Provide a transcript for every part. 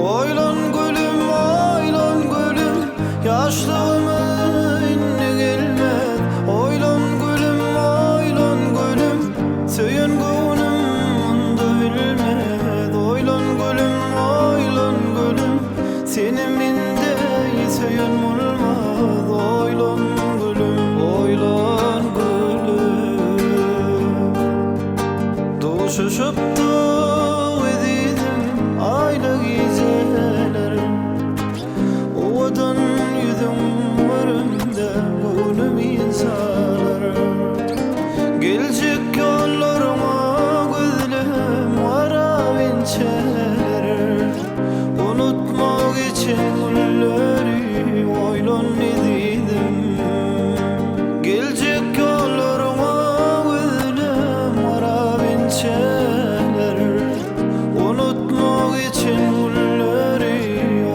Oylan gülüm, oylan gülüm, Yaşlığım indi gelmez. Oylan gülüm, oylan gülüm, Söyün gönlüm munda bilmez. Oylan gülüm, oylan gülüm, Seni minde söyün olmaz. Oylan gülüm, oylan gülüm. Duşuşupdyk ezizim aýly gijeler Owadan ýüzüň görende göwnüm ynjalar Geljek ýollaryňa gözlem garap inçeler Unutma geçen günleri oýlan ezizim Geljek ýollaryňa gözlem garap inçeler Unutma geçen günleri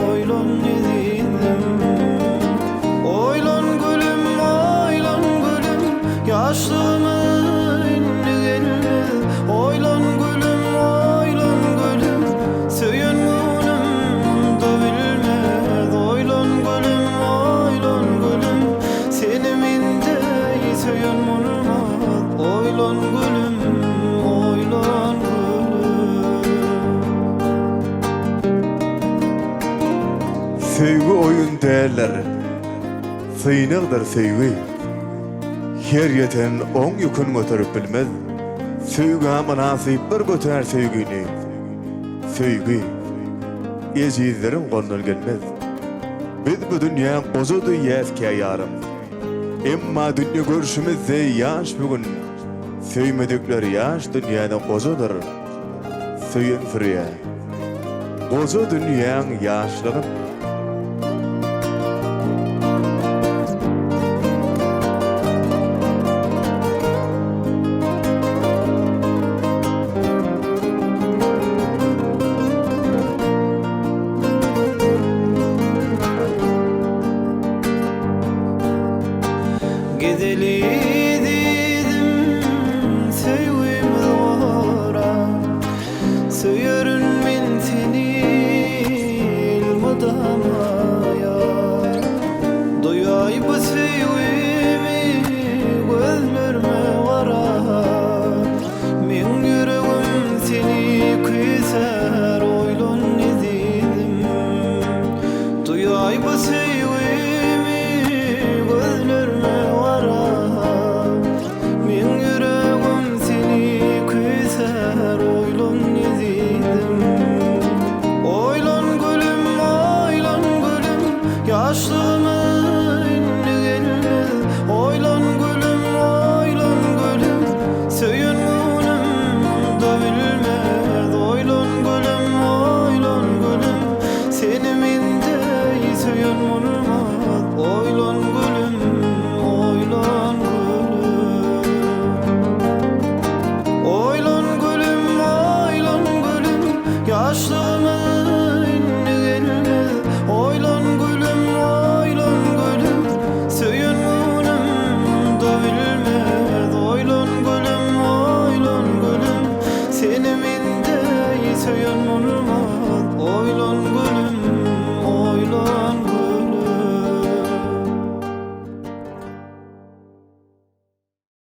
oýlan ezizim Oýlan gülüm, oýlan gülüm, Ýaşlygymyz indi gelmez. Oýlan gülüm, oýlan gülüm, Söýen göwnüm munda bilmez. Oýlan gülüm, oýlan gülüm, Seni mende söýen bolmaz. Oýlan gülüm, oýlan gülüm. Söýgi oýun däldir, synagdyr söýgi. Her ýeten oň ýükün göterip bilmez. Söýgä mynasyplar götär söýgini. Söýgi, ejizleriň golundan gelmez. Biz bu dünýä goja diýýäs kä ýarym. Emma dünýe görşümiz deý ýaş bu gün. Söýmedikler ýaş dünýäde gojadyr. Söýen sürýär. Goja dünýäň ýaşlygyn.